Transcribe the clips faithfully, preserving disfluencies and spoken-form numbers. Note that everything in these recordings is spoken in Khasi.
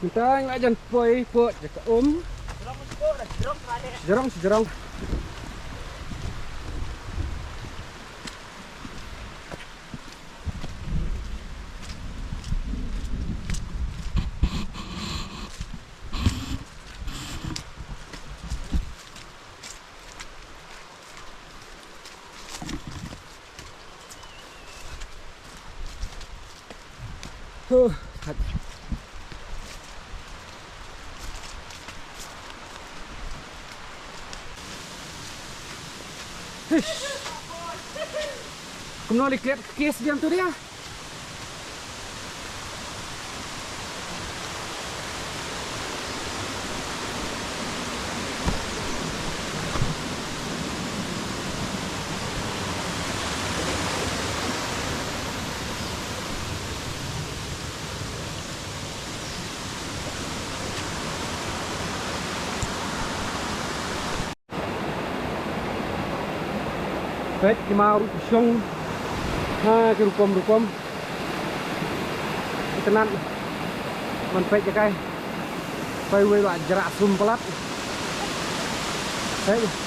Mynta ngi la jan poi poi jaka um. Sejrong, sejrong. Huh, hot. Hish. Kumno li klet kes biang tu dia. Peit ki maw ruh ki shong ha ki rukom rukom. Itynnad ban peit ïa kai. Peit wei la jrah sum palat. Peit.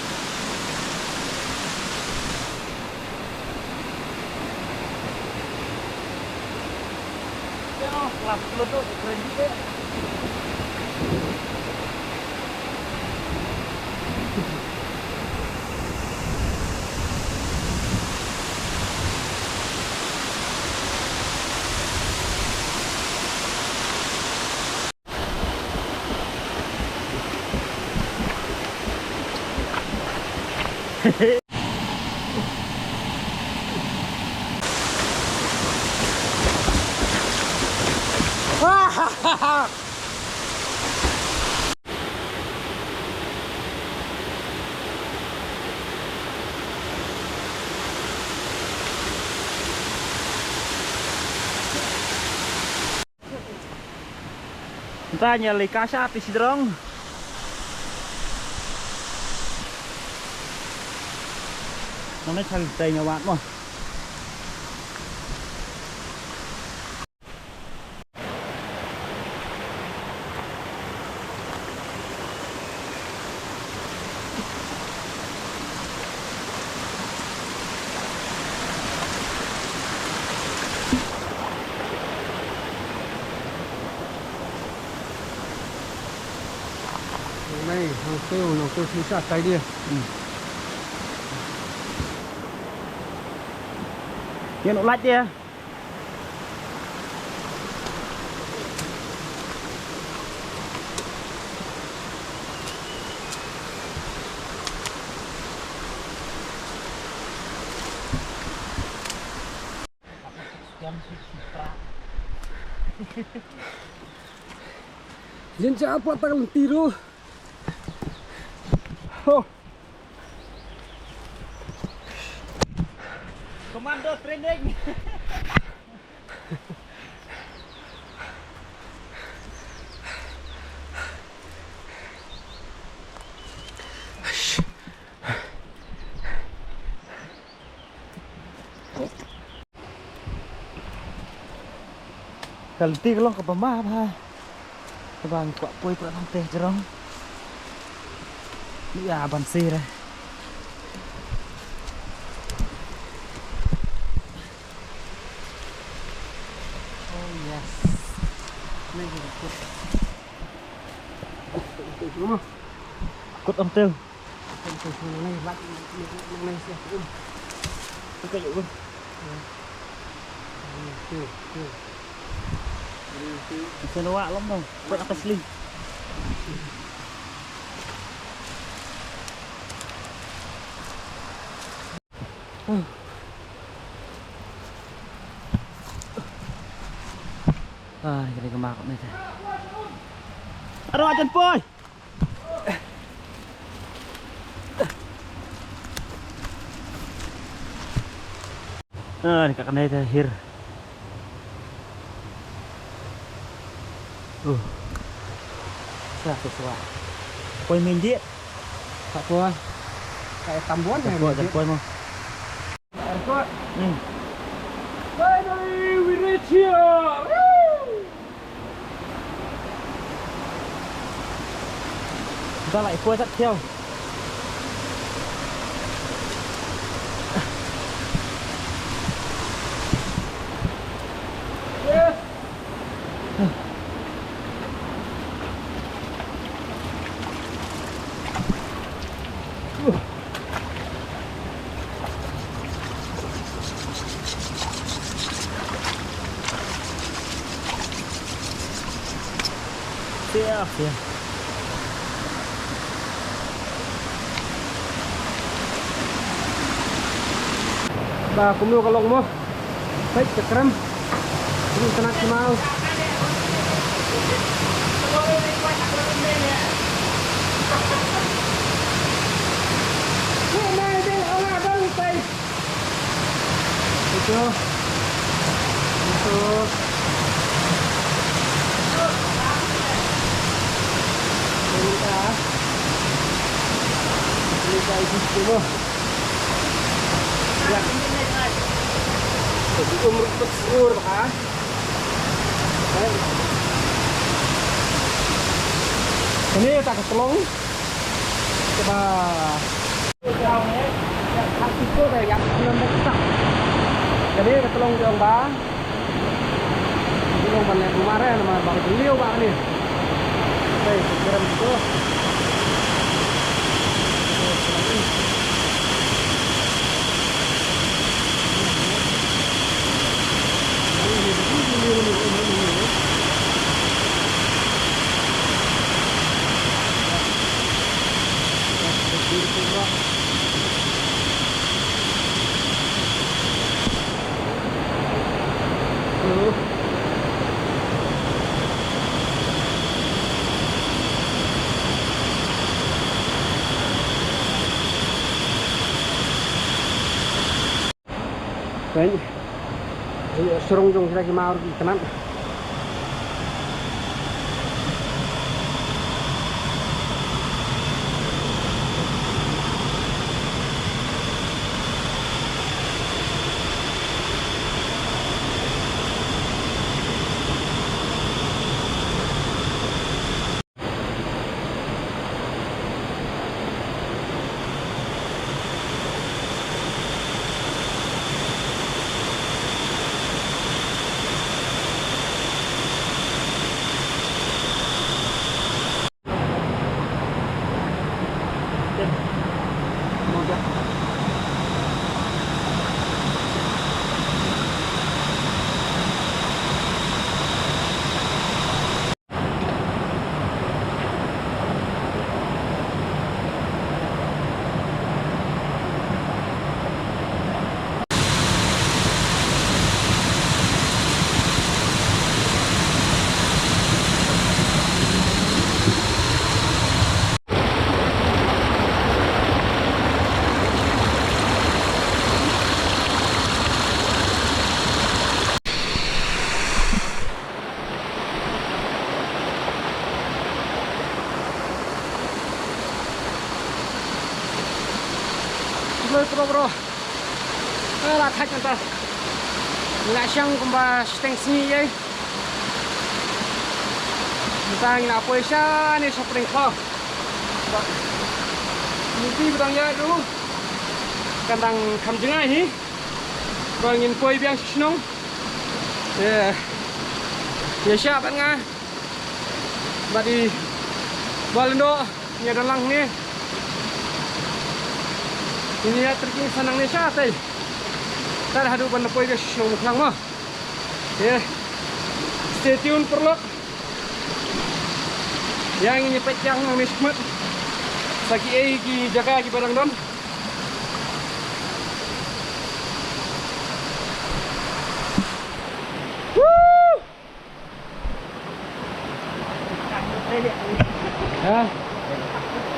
Mynta ngi la kasha phi sdrong. Nang ne chal tai nga wat mo. Nai, nang tu, nang tu sisa tai dia. Hmm. Dia nak laj dia. Jin cha apa tang tiru. Oh. Commando training. Ka lynti ka long kaba ma bha. Kaba ngi kwah poi prah hangtei jrong. Ïa ban sir eh. Oh yes. Nai ka kut. Kut ong tel. Sen wa lom dong. Buat atas li. Ah, ini kena makan ni. Aduh, ajan boy. Ah, ni kat kane te hir. Uh. Sa, sa, sa. Poi min ji. Sa poi. Sa tambon. Sa poi, sa poi mo. Airport. Hmm. Finally, we reach here. Woo! Sa lai pua sat thiau. Sia, sia. Ba kumno ka long mo. Peit ka krem. Kumno ka nat ki mau. Ito. Ito. Ito. Ito. Ito. Ito. Ito. Ito. Ito. Kane kata ka tlong kaba kane ka tlong jong ba tlong ban leh bumar eh namar ba ka liu ba kane. Hei, ka kiram tu. Peit. Ïa, sarong jong kita ki mar ki kynat. Bro, bro, bro. Eh, la thait mynta. Nga shang kumba shiteng sngi ïa. Mynta ngin ïa poi shane sha pdeng khlaw. Ba. Mynta ba dang ïa du. Kan dang kham jngai hi. Ba ngin poi biang sha shnong. Ïa. Ïa sha bad nga. Bad i Bah Lyngdoh, ïa don lang ne. Ïa trekking sa nangne shatei. Tad haduh ban poi biang sha shnong Mukhlang mo. Ïa. Stay tuned paralok. Ïa ngin ïa peit biang nangne shakhmat. Sa kiei ki jaka kiba dang don. Ha?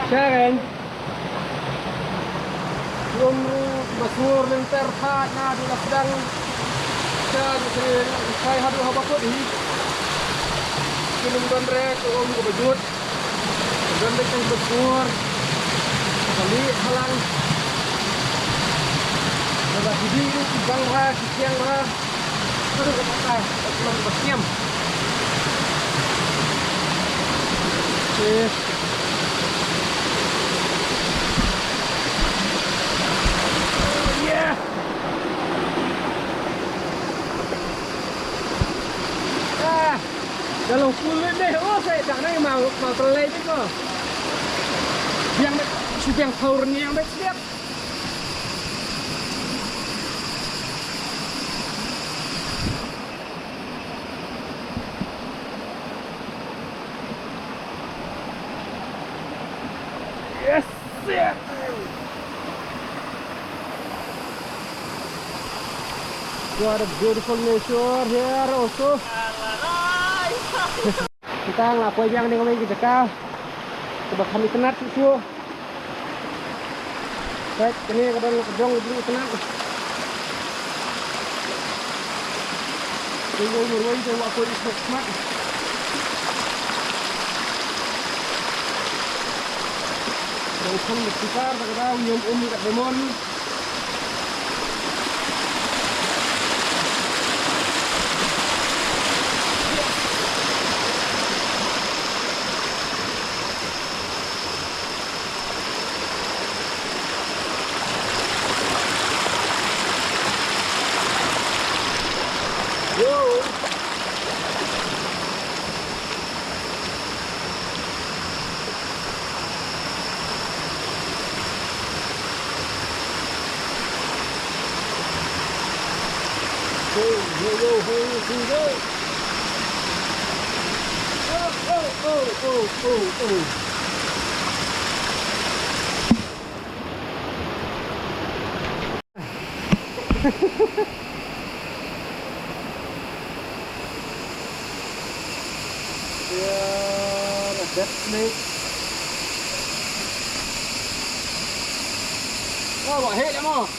Sharon. Lum ruh ba sngur lynter phah naduh la sdang. Sha ruh sha ruh shai haduh haba kut hi. Ki lum don re ka um kaba jut. Don re tang ba sngur. Ka lieh halang. Ba ki dih ruh ki bang bha ki kiang bha. Aduh, ka pata, ka snem, ka snem. Eh. Kalau kulit deh, oh, saya tak naik mau, mau terlai tu kok. Yang dek, yang power ni yang dek siap. Yes, yes. What a beautiful nature here also. Kita nga poi biang ding kawei ka jaka kaba kham itynnad shuh shuh. Right, kane ka don ka jong ka jong itynnad. Kane ka don ka jong ka jong itynnad. Dang kham da tikar da ka dang ñiom um ka lemon. Go, go, go, go, go, go. Oh, oh, oh, oh, oh, oh. Yeah, that's me. Oh, what hit him off?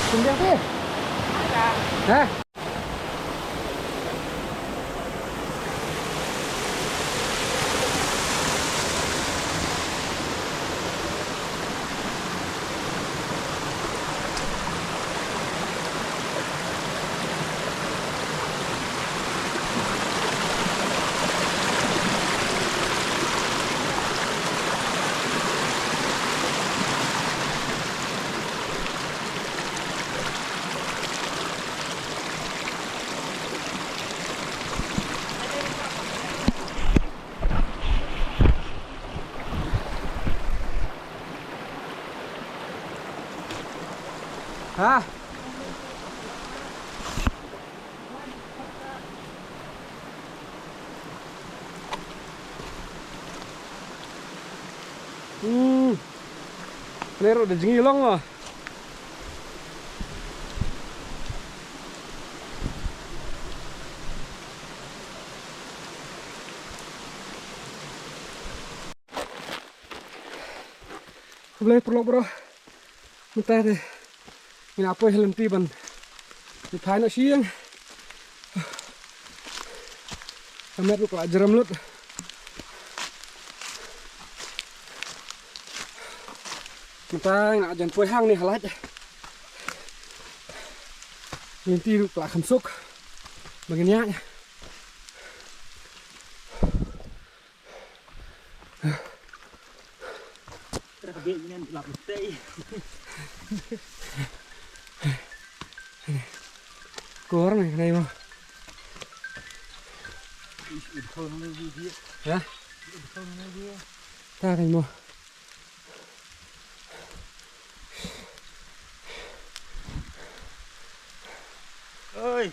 Sumbiang phi? Ha? Ha? Hmm. Nero da jngi long ma. Khublei paralok baroh. Mynta te ngi la poi ha lynti ban ïaphai noh sha ïing. Ka met ruh ka la jrem lut. Mynta nga jan poi hangne ha lait. Lynti ruh ka la kham suk. Ba ngin ïaid. Kor ne kane mo. Ha? Ta kane mo. Oi.